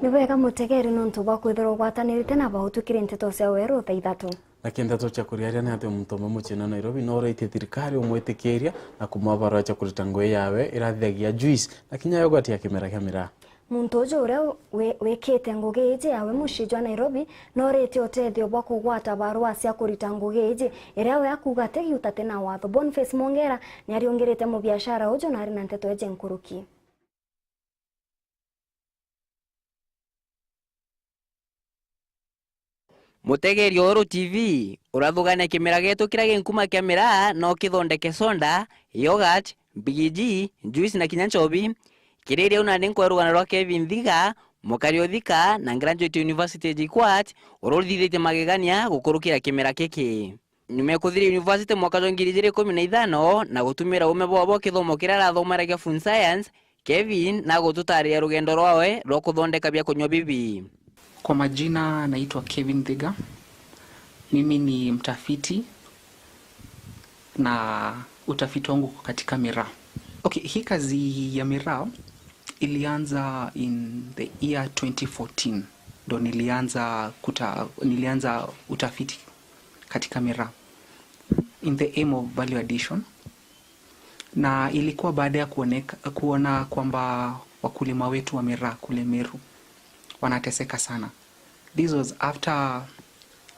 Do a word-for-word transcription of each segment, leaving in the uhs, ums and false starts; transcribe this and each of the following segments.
Ni bwega mutegeri nontu bwa kwithirwa ugwatanirite na bau tukiri nteto cia weru thaa ithatu. Na kinteto cia kuriaria ni ati muntu umwe muciina Nairobi no uritie thirikari umwitikiria na kumwa barua cia kurita ngugi yawe irathithagia juice na kinya yogurt ya kimera kia miraa. Muntu uju uria wi-, wikite ngugi iji yawe mucii jwa Nairobi no uritie utethio bwa kugwata barua cia kurita ngugi iji, iria we akuuga ati giuta ti na watho. Boniface Mwongera ni ariungirite mubiashara uju na ari na nteto iji nkuruki. Mutegeri wa Weru T V, urathugania kimera gietu kiria gi nkuma kia miraa no kithondeke soda, yogurt, mbigiji, juice na kinya nchobi. Kiriria u nandi nkwe rugano rwa Kevin Thiga, mukari o Thika na graduate university ya J K U A T, uria urithithitie magegania gukurukira kimera giki. Nyuma ya kuthiria university mwaka jwa ngiri ijiri ikumi na ithano na gutumira uume bwabo kithomo kiria arathomeragia food science, Kevin nagututariria rugendo rwawe rwa kuthondeka bia kunywa bibi. Kwa majina naitwa Kevin Thiga. Mimi ni mtafiti na utafiti wangu uko katika miraa. Okay, hii kazi ya miraa ilianza in the year twenty fourteen. Ndo nilianza kuta-, nilianza utafiti katika miraa in the aim of value addition, na ilikuwa baada ya kuoneka-, kuona kwamba wakulima wetu wa miraa kule Meru wanateseka sana. This was after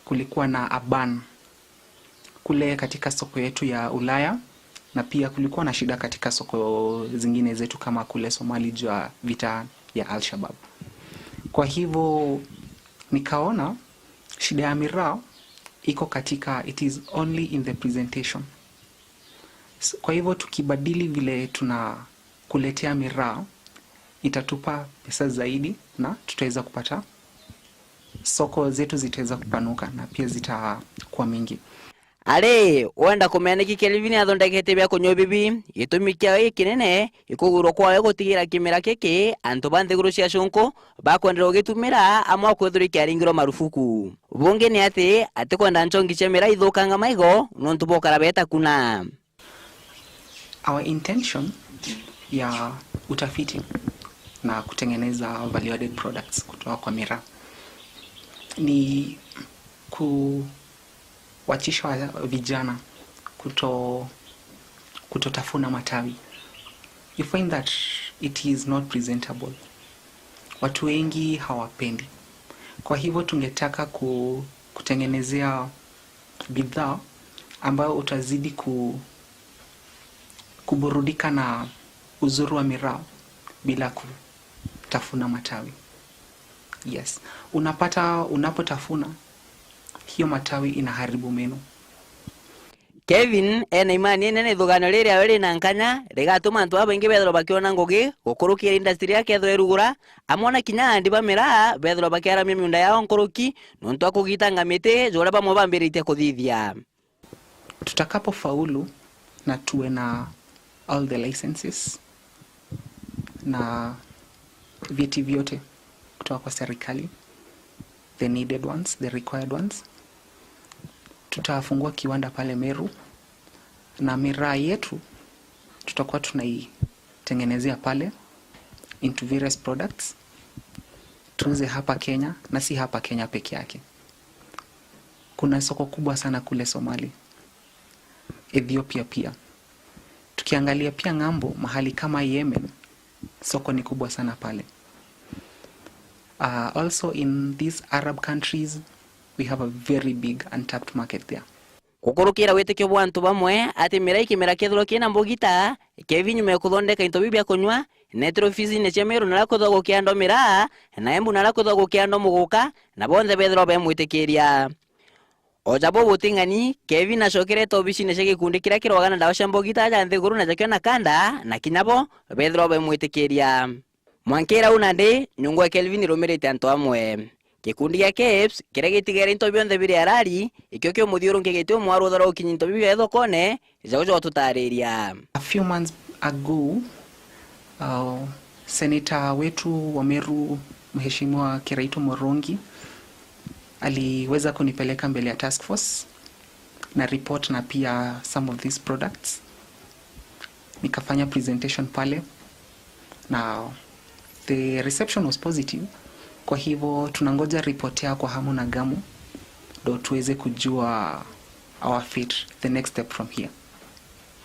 kulikuwa na a ban kule katika soko yetu ya Ulaya, na pia kulikuwa na shida katika soko zingine zetu kama kule Somali juu ya vita ya Al-Shabaab. Kwa hivyo nikaona shida ya miraa iko katika, it is only in the presentation. S-, kwa hivyo tukibadili vile tunakuletea miraa, itatupa pesa zaidi na tutaweza kupata, soko zetu zitaweza kupanuka na pia zitakuwa mingi. Ari, wenda kumenya niki Kelvin athondekete bia kunywa bibi? Gitumi kiawe gikinene ikugurwa kwawe gutigira kimera kiki antu ba nthiguru cia cunku bakwenderwa ugitumira amwe akwithirwa ikiaringirwa marufuku. Bungi ni ati atikwenda nchongi cia miraa ithukanga maigo nontu bokara beta kuna. Our intention ya utafiti na kutengeneza value added products kutoka kwa miraa ni kuwachisha wa-, vijana kuto-, kutotafuna matawi. You find that it is not presentable. Watu wengi hawapendi. Kwa hivyo tungetaka ku-, kutengenezea bidhaa ambayo utazidi ku-, kuburudika na uzuri wa miraa bila kutafuna matawi. Yes. Unapata unapotafuna, hiyo matawi inaharibu meno. Kevin ena imani inene ithuganio riri riawe rina nkanya rigatuma antu babaingi bethirwa bakiona ngugi gukurukira industry akethirwa irugura, amwe na kinya andi ba miraa bethirwa bakiaramia miunda yao nkuruki nontu a kugitanga miti, juria bamwe bambiritie kuthithia. Tutakapofaulu na tuwe na all the licenses na vyeti vyote kutoka kwa serikali, the needed ones, the required ones, tutafungua kiwanda pale Meru, na miraa yetu tutakuwa tunaitengenezea pale into various products, tuuze hapa Kenya, na si hapa Kenya peke yake. Kuna soko kubwa sana kule Somali, Ethiopia pia. Tukiangalia pia ng'ambo, mahali kama Yemen, soko ni kubwa sana pale. Uh, also in these Arab countries, we have a very big untapped market there. Gukurukira witikio bwa antu bamwe ati miraa ikimera kethirwa kina mbugita, Kevin nyuma ya kuthondeka into biu bia kunywa, netire ofisine cia Meru naria kwithirwa gukiandwa miraa, na Embu naria kwithirwa gukiandwa muguka, na bonthe bethirwa bemwitikiria. O ja bo buting'ani, Kevin acokerete obisine cia gikundi kiria kirwaga na ndawa cia mbugita ja nthiguru na jakio na kanda, na kinya bo bethirwa bemwitikiria. Mwankira u nandi, nyungu ya Kelvin irumirite antu amwe. Gikundi gia KEBS, kiria gitigere into bionthe biri arari, ikio kiumuthiurunkigitie umwe wa rutha rwa ukinyi into biu bia thokone, ja uja ututariria. A few months ago, uh, Senator wetu wa Meru, Mheshimiwa Kiraitu Murungi, aliweza kunipeleka mbele ya task force na report na pia some of these products. Nikafanya presentation pale na the reception was positive, Kwa hivyo tunangoja ripoti yao kwa hamu na gamu ndo tuweze kujua our fate, the next step from here.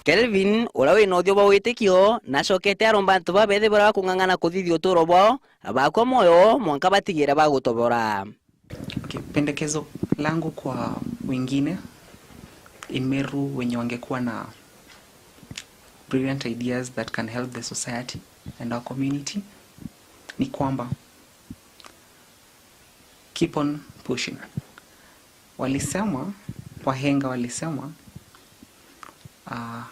Kelvin, uria wina uthio bwa witikio, nacokete aromba antu baba bethirwa bakung'ang'ana kuthithia uturo bwao bakwa mwoyo mwanka batigire bagutobora. Okay, pendekezo langu kwa wengine in Meru wenye wangekuwa na brilliant ideas that can help the society and our community ni kwamba keep on pushing. Walisema, wahenga walisema, ah,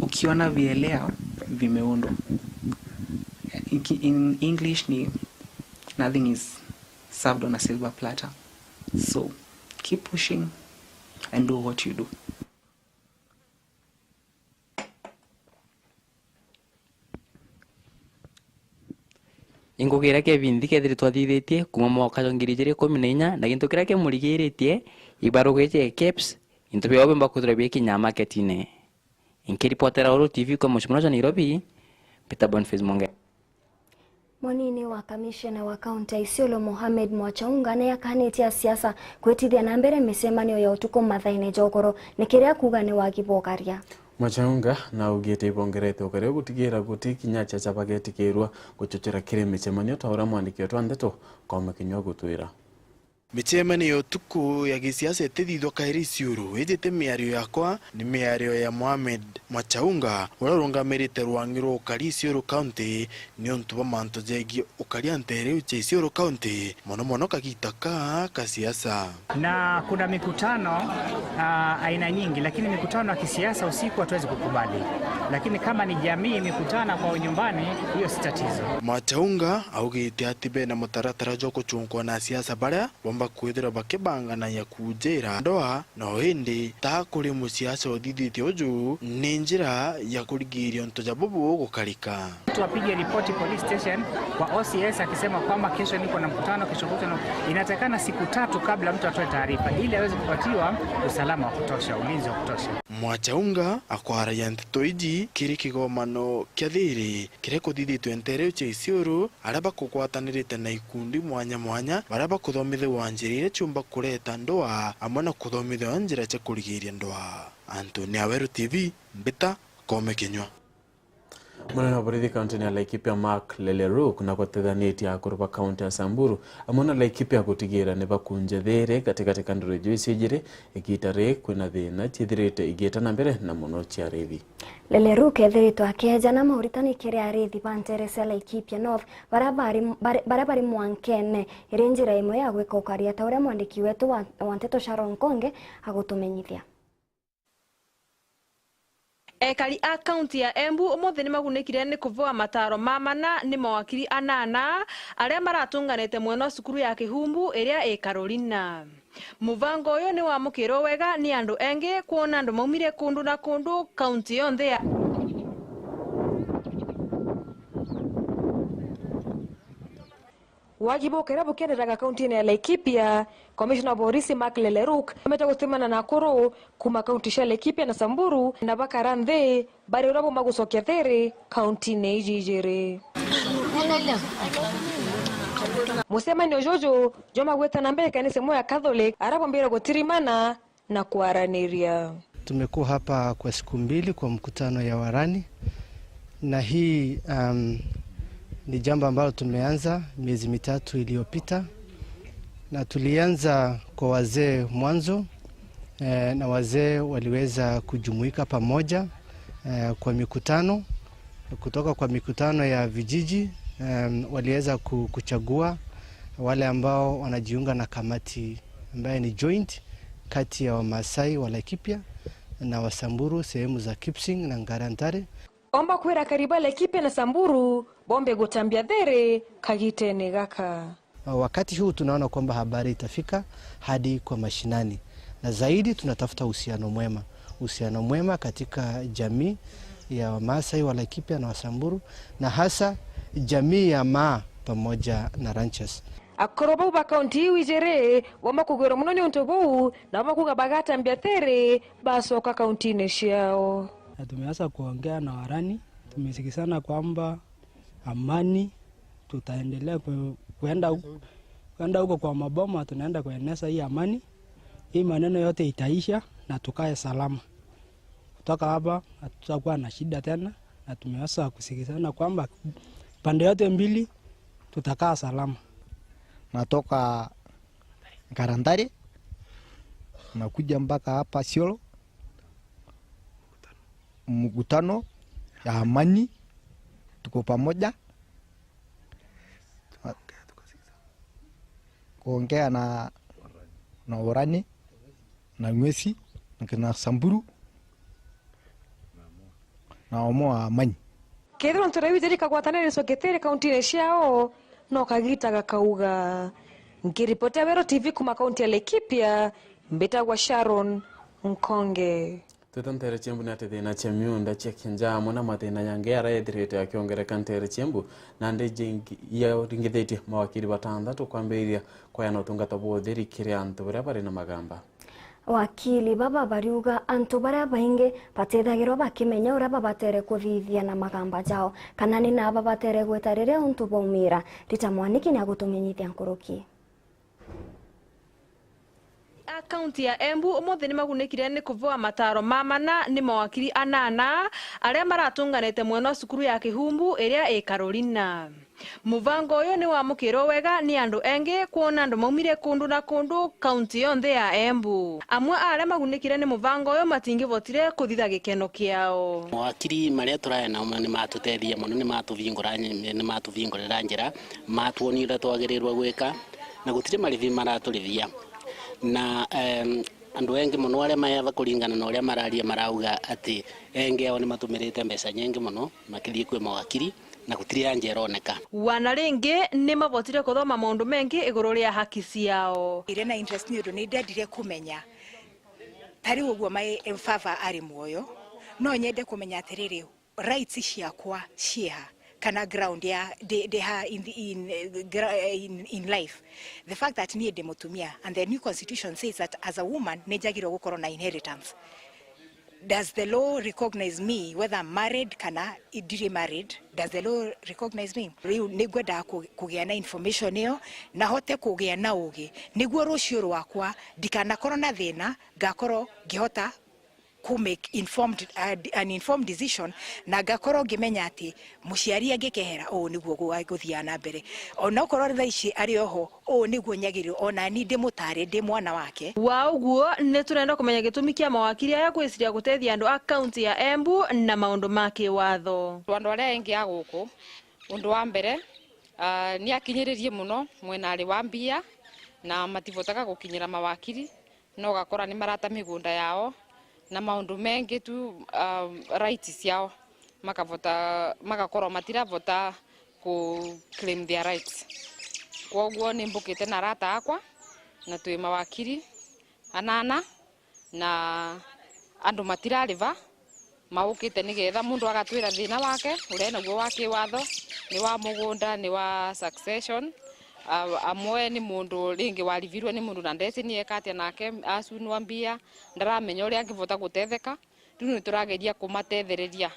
ukiona vielea vimeundwa. In, in English ni nothing is served on a silver platter. So keep pushing and do what you do. Inkugira Kevin, kethiri twathithitie kuuma mwaka jwa ngiri ijiri ikumi na inya, na gintu kiria kimurigiritie, ibaruga iji KEBS, into biao biumba kwithirwa bikinya maketine. Inkiripotera Uru T V kwa mucii munene jwa Nairobi, Peter Boniface Monge. Munini wa kamishena wa kaunti ya Isiolo, Mohamed Mwachaunga, ni akanitie asiasa kwitithia na mbere micemanio ya utuku mathaine ja ukoro, ni kiria akuuga ni wagi bwa ukaria. Mwachaunga naugite ibongerete ukaria gutigira guti kinya achacha bagetikirwa guchochera kiri micemanio, ta uria mwandiki wetu wa ndeto Koome Kinyua agutwira. Micemanio ya utuku ya gisiasa itithithwa kairi Isiolo. Iji ti miario yakwa, ni miario ya Mohamed Mwachaunga, uria urungamirite rwangi rwa ukari Isiolo County niuntu bwa mantu jegie ukaria nteere iu cia Isiolo County, mono mono kagita ka ka siasa. Na kuna mikutano, ah, aina nyingi, lakini mikutano ya kisiasa usiku hatuwezi kukubali. Lakini kama ni jamii imekutana kwao nyumbani, hiyo si tatizo. Mwachaunga augite ati bena mutaratara jwa guchunkwa na asiasa baria bomba kwithirwa bakibanganagia kuujira ndoa, no indi ta kuri musiasa uthithitie uju, ni njira ya kurigiria untu ja bubu gukarika. Mtu apige ripoti police station kwa O C S akisema kwamba kesho niko na mkutano, kesho kutwa na, inatakana siku tatu kabla mtu atoe taarifa ili aweze kupatiwa usalama wa kutosha, ulinzi wa kutosha. Mwachaunga akwaragia nteto iji kiri kigomano kia thiri kiria kuthithitwe nteere iu cia Isiolo, aria bakugwatanirite na ikundi mwanya mwanya, baria bakuthomithagwa njira iria ciumba kureta ndoa, amwe na kuthomithagwa njira cia kurigiria ndoa. Anthony Aweru T V, Mbita, Koome Kinyua. Munene wa borithi kaunti-ini ya Laikipia, Mark Leleruk, na gutethanitie akuru ba kaunti ya Samburu amwe na Laikipia gutigira ni bakunja thiri gatigati ka nduru icio iciijiri, igita ri kwina thina ciithirite igiita na mbere na mono cia ariithi. Leleruk ethiritwe akejana mauritani kiri ariithi ba nteere cia Laikipia North, baria bari, bari, baria bari mwankene iri njira imwe ya gwika ukaria, ta uria mwandiki wetu wa, wa nteto Sharon Nkonge agutumenyithia. Ekari a kaunti ya Embu umuthi ni magunikire ni kuvoa mataaro ma mana ni mawakiri anana aria maratunganite mwena wa cukuru ya Kihumbu iria i Carolina. Muvango uyu ni wamukirwe wega ni andu engi, kwona andu maumire kundu na kundu kaunti yonthe ya Wagi bukira bukienderanga kaunti-ini ya Laikipia, Commissioner wa Borisi Mark Leleruk aumite gutumana na akuru kuuma kaunti cia Laikipia na Samburu na bakara nthi bari uria buma gucokia thiri kaunti-ini iji ijiri. Mucemanio juju juma gwita na mbere kanisa imwe ya Catholic, aria bombire gutirimana na kwaraniria. Tumekuwa hapa kwa siku mbili kwa mkutano ya Warani, na hii, um, ni jambo ambalo tumeanza miezi mitatu iliyopita, na tulianza kwa wazee mwanzo, eh, na wazee waliweza kujumuika pamoja, eh, kwa mikutano. Kutoka kwa mikutano ya vijiji, em, waliweza ku-, kuchagua wale ambao wanajiunga na kamati ambaye ni joint kati ya Wamaasai wa Laikipia na Wasamburu sehemu za Kipsing na Ngarantare. Omba kwira akari ba Laikipia na Samburu bombe gutambia thiri kagitene gaka. Wakati huu tunaona kwamba habari itafika hadi kwa mashinani, na zaidi tunatafuta uhusiano mwema, uhusiano mwema katika jamii ya Wamaasai wa Laikipia na Wasamburu, na hasa jamii ya Maa pamoja na ranchers. Akuru bau ba kaunti iu ijiri boma kugwirwa mono ni untu buu, na boma kuga bagatambia thiri bacoka kaunti-ini ciao. Na tumeanza kuongea na Warani, tumesikizana kwamba amani, tutaendelea ku-, Kwenda hu-, kwenda huko kwa maboma, tunaenda kueneza hii amani, hii maneno yote itaisha na tukae salama. Kutoka hapa hatutakuwa na shida tena, na tumeweza kusikizana kwamba pande yote mbili tutakaa salama. Natoka Nkarantari, nakuja mpaka hapa Siolo, mkutano ya amani, tuko pamoja. Kuongea na, na Orani, na Ng'wesi, na kina Samburu, na Omo wa Amanyi. Kethirwa nturewithiri kagwataniririo gitiri kauntine ciao, no kagita gakauga. Nkiripota Weru T V kuma kaunti ya Laikipia, mbitagwa Sharon Nkonge. Twita nteere cia Embu ni ati thiina cia miunda cia kinja amwe na mathiina jangi aria ethirite akiongereka nteere cia Embu, na ndi jingi yaringithitie mawakiri batanthatu kwambiriria kweana utungata bwa uthiri kiri antu baria bari na magamba. Wakili baba bariuga antu baria baingi batithagirwa bakimenya uria babatere kuthithia na magamba jao, kana ni na babatere gwita riria untu baumira. Rita Mwaniki ni agutumenyithia nkuruki. A kaunti ya Embu umuthi ni magunikire ni kuvoa mataro ma mana ni mawakiri anana aria maratunganite mwena wa cukuru ya Kihumbu iria i Carolina. Muvango uyu ni wamukirwe wega ni andu engi, kwona andu maumire kundu na kundu kaunti yonthe ya Embu. Amwe a aria magunikire ni muvango uyu matingivotire kuthitha gikeno kiao. Mawakiri maria turae namo ni matutethia mono, ni matuvingura, ni matuvingurira njira, matwonia uria twagirirwe gwika, na gutiri marivi maraturivia. Na, em, andu engi mono aria maeva kuringana na uria mararia marauga ati engi ao ni matumirite mbeca nyingi mono makithii kwi mawakiri, na gutiri anja ironeka. Wana ringi ni mavotire kuthoma maundu mengi iguru ria haki ciao. Iri na interest ni undu ni ndendire kumenya ta riu uguo my father ari muoyo, no nyende kumenya atiriri, rights ciakwa cieha, kana ground ya ndi, ndi ha in, the, in, eh, gra- eh, in, in life. The fact that nie ndi mutumia and the new constitution says that as a woman ni njagirwo gukorwo na inheritance. Does the law recognize me whether I'm married kana ndiri married? Does the law recognize me? Riu ni ngwendaga ku- kugia na information iyo, na hote kugia na ugi, niguo rucio rwakwa ndikanakorwo na thina, ngakorwo ngihota ku make informed, uh, an informed decision, na ngakorwo ngimenya ati muciari angikehera, uu niguo gwa- guthiaga na mbere. Ona ukorwo thaa ici ari oho, uu niguo nyagiriro ona ni ndimutare ndi mwana wake. Wa uguo, ni turenda kumenya gitumi kia mawakiri aya gwiciria gutethia andu a kaunti ya Embu na maundu ma kiwatho. Andu aria engi a guku, undu wa mbere, ah, ni akinyiririe muno mwenari wa mbia, na mativotaga gukinyira mawakiri, na ugakora ni marata migunda yao na maundu mengi tu, um, rights ciao, makavota, magakorwo matiravota ku claim their rights. Kwoguo ni mbukite na arata akwa, na twi mawakiri anana, na andu matirariva, maukite nigetha mundu agatwira thina wake uria enaguo wa kiwatho, ni wa mugunda, ni wa succession. A- amwe ni mundu ringi warivirwe ni mundu na ndeci ni eka atia nake, asunwa mbia, ndaramenya uria angivota gutetheka. Riu ni turageria kumatethereria,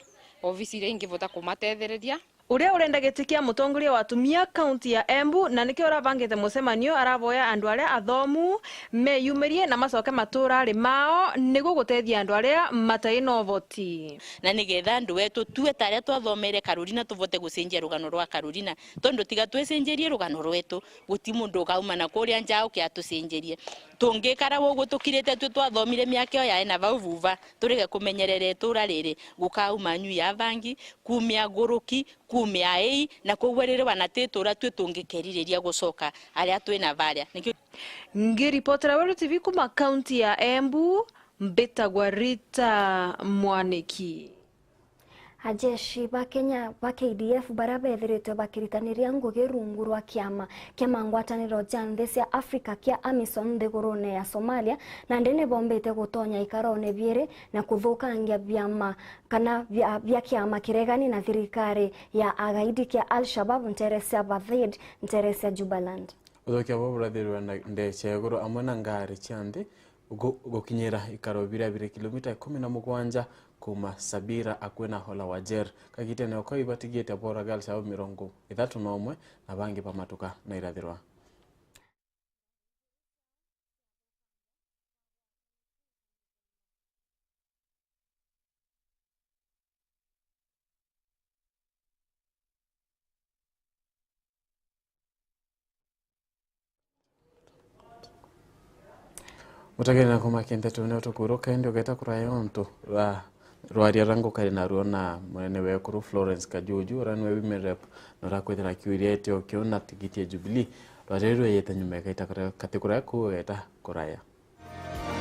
obici iria ingivota kumatethereria. Uria urenda giti kia mutongoria wa atumia kaunti ya Embu, na nikio urabangite mucemanio, aravoya andu aria athomu meyumirie na macoke maturari mao, niguo gutethia andu aria matai na uvoti. Na nigetha andu etu tue ta aria twathomeire Carolina tuvote gucenjia rugano rwa Carolina, tondu tiga twicenjerie rugano rwetu, guti mundu ukauma na kuria nja uke atucenjerie. Tungikara uguo tukirite tue twathomire miaka iyo yae na vau vuva, turege kumenyerera itura riri, gukauma anyui a bangi, kumia nguruki, kumia ii, na kwoguo riri wana ti itura tue tungikeriririria gucoka aria twi na varia. Nikio Ngiripotera Weru T V kuma kaunti ya Embu, mbitagwa Rita Mwaniki. Ajeshi ba Kenya ba K D F baria bethiritwe bakiritaniria ngugi rungu rwa kiama kia mangwataniro ja nthi cia Africa kia AMISOM nthigurune ya Somalia, nandi ni bombite gutonya ikarone biiri na kuthukangia biama kana bia, bia kiama kiregani na thirikari ya agaidi kia Al-Shabab ntere cia Bathaid, ntere cia Jubaland. Uthukia buu burathirwe na ndecia iguru amwe na ngari cia nthi gu-, gukinyira ikaro biria biri kilomita ikumi na mugwanja kuma Sabira akue na Hola Wajer. Kagitene oko ibatigite Bora Girls au mirongo ithatu na umwe na bangi bamatuka na irathirwa. Mutegere na kumakia nteto nio tukuruka indi ugeta kuraya untu rwa rwaria rwa ngukari naruo na munene wekuru Florence Kajuju, uria niwe women rep, na urakwithira akiuria itio kiu na tigiti ya Jubilee. Rwaria ruu rweyete nyuma ikaita kati kuraya kuu ugeta kuraya.